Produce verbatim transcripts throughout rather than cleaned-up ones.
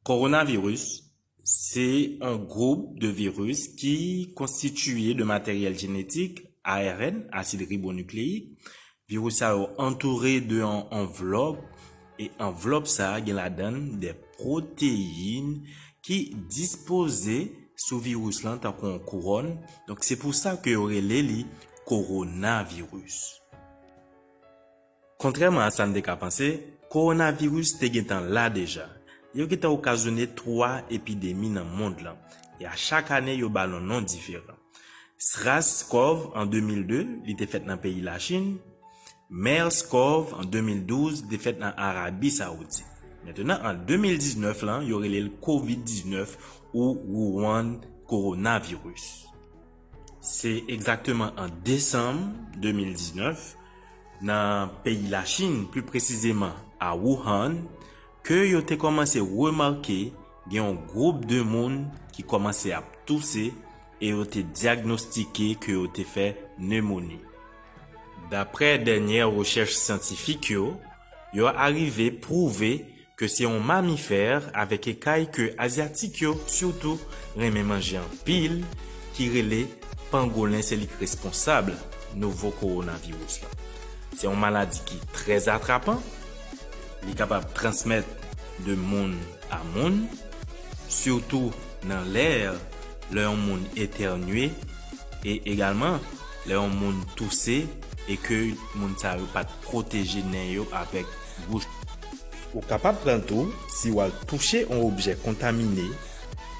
Kowonaviris se yon gwoup de viris ki konstitiye de materyèl jenetik, A R N, asid ribonukleyik. Viris sa yo antoure de yon anvlòp, e anvlòp sa a gen ladan l de pwoteyin ki dispoze sou viris lan tankou yon kouwòn. Donk, se pou sa ke yo rele li kowonaviris. Kontrèman a sa n te ka panse, kowonaviris te gentan la deja. Yo gentan okazyone twa epidemi nan mond lan, e a chak ane yo ba l yon non diferan. SRAS-CoV an de mil de, li te fèt nan peyi Lachin. MERS-CoV an de mil douz, li te fèt nan Arabi Sawoudit. Mentnan, an de mil diznèf lan, yo rele l kovid diznèf ou Wuhan coronavirus. Se egzakteman an desanm de mil diznèf, nan peyi Lachin, pli presizeman a Wuhan, ke yo te kòmanse remake gen yon gwoup de moun ki kòmanse ap touse e yo te dyagnostike ke yo te fè nemoni. Daprè dènyè rechèch syantifik yo, yo arive pwouve ke se yon mamifè avèk ekay ke Azyatik yo sitou renmen manje anpil, ki rele pangolen, se li k responsab nouvo kowonaviris la. Se yon maladi ki trè atrapan, li kapab transmèt de moun a moun, sitou nan lè, lè yon moun etènye, e egalman lè yon moun touse e ke moun sa yo pa t pwoteje nen yo avèk bouch. Ou kapab pran l tou si w al touche yon objè kontamine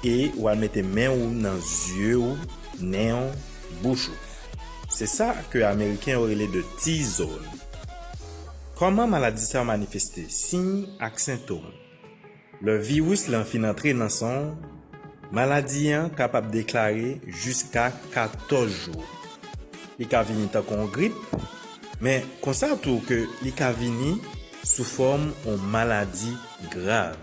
e w al mete men w nan zye w, nen w, bouch ou. Se sa ke Ameriken yo rele de T-zone. Kòman maladi sa a manifeste? Siy ak sentòm. Lè viris lan fin antre nan san w, maladi an kapab deklare jiska katòz jou. Li ka vini tankou yon grip, men konsa tou ke li ka vini sou fòm yon maladi grav.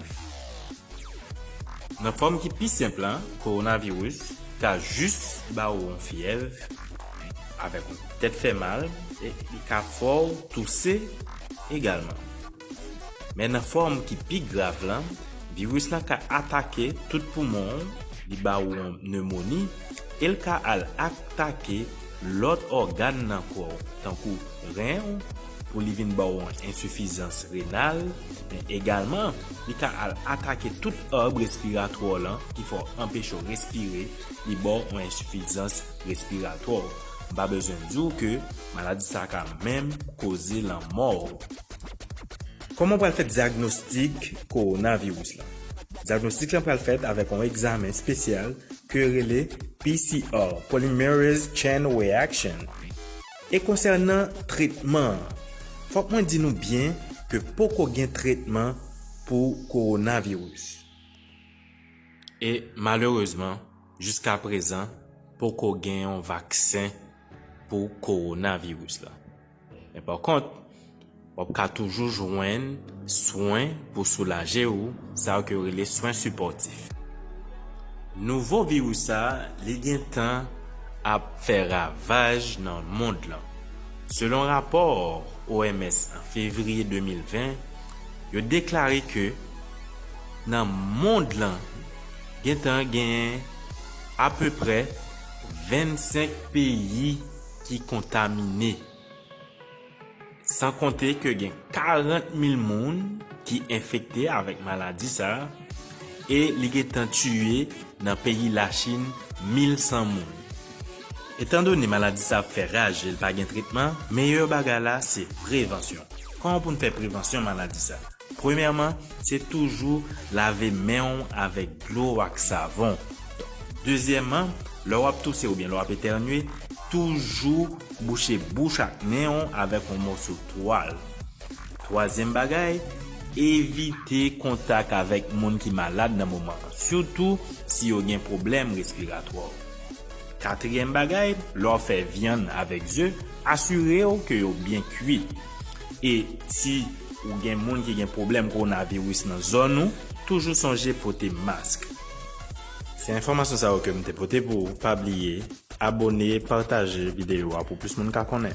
Nan fòm ki pi senp lan, kowonaviris ka jis ba w yon fyèv avèk yon tèt fè mal, e li ka fè w touse egalman. Men nan fòm ki pi grav lan, viris lan ka atake tout poumon w, li ba w yon nemoni, e l ka al atake lòt ògàn nan kò w, tankou ren w, pou li vin ba w yon ensifizans renal, men egalman, li ka al atake tout arbre respiratwa w lan, ki fè w anpeche w respire, li ba w yon ensifizans respiratwa. M pa bezwen di w ke maladi sa ka menm koze lanmò w. Kòman w pral fè dyagnostik kowonaviris lan? Dyagnostik lan pral fèt avèk yon egzamen espesyal ke yo rele P C R, Polymerase Chain Reaction. E konsènan tretman an, fòk mwen di nou byen ke poko gen tretman pou kowonaviris. E malerezman, jiska prezan, poko gen yon vaksen pou kowonaviris la. Men pa kont, w ap ka toujou jwenn swen pou soulaje w, sa yo ke yo rele swen sipòtif. Nouvo viris sa, li gentan ap fè ravaj nan mond lan. Selon rapò O M S an fevriye de mil ven, yo deklare ke nan mond lan, gentan genyen apeprè vennsenk peyi ki kontamine. San konte ke gen karant mil moun ki enfekte avèk maladi sa a, e li gentan tiye nan peyi Lachin mil san moun. Etandone maladi sa ap fè raj e l pa gen tretman, meyè bagay la se prevansyon. Kòman pou n fè prevansyon maladi sa? Premyèman, se toujou lave men w avèk dlo ak savon. Dezyèmman, lè w ap touse oubyen lè w ap etènye, toujou bouche bouch ak nen w avèk yon mòso twal. Twazyèm bagay, evite kontak avèk moun ki malad nan moman an, sitou si yo gen pwoblèm respiratwa. Katriyèm bagay, lè w ap fè vyann avèk ze, asire w ke yo byen kwi. E si ou gen moun ki gen pwoblèm kowonaviris nan zòn ou, toujou sonje pote mask. Se enfòmasyon sa yo ke m te pote pou ou. Pa bliye abòne, pataje videyo a pou plis moun ka konnen.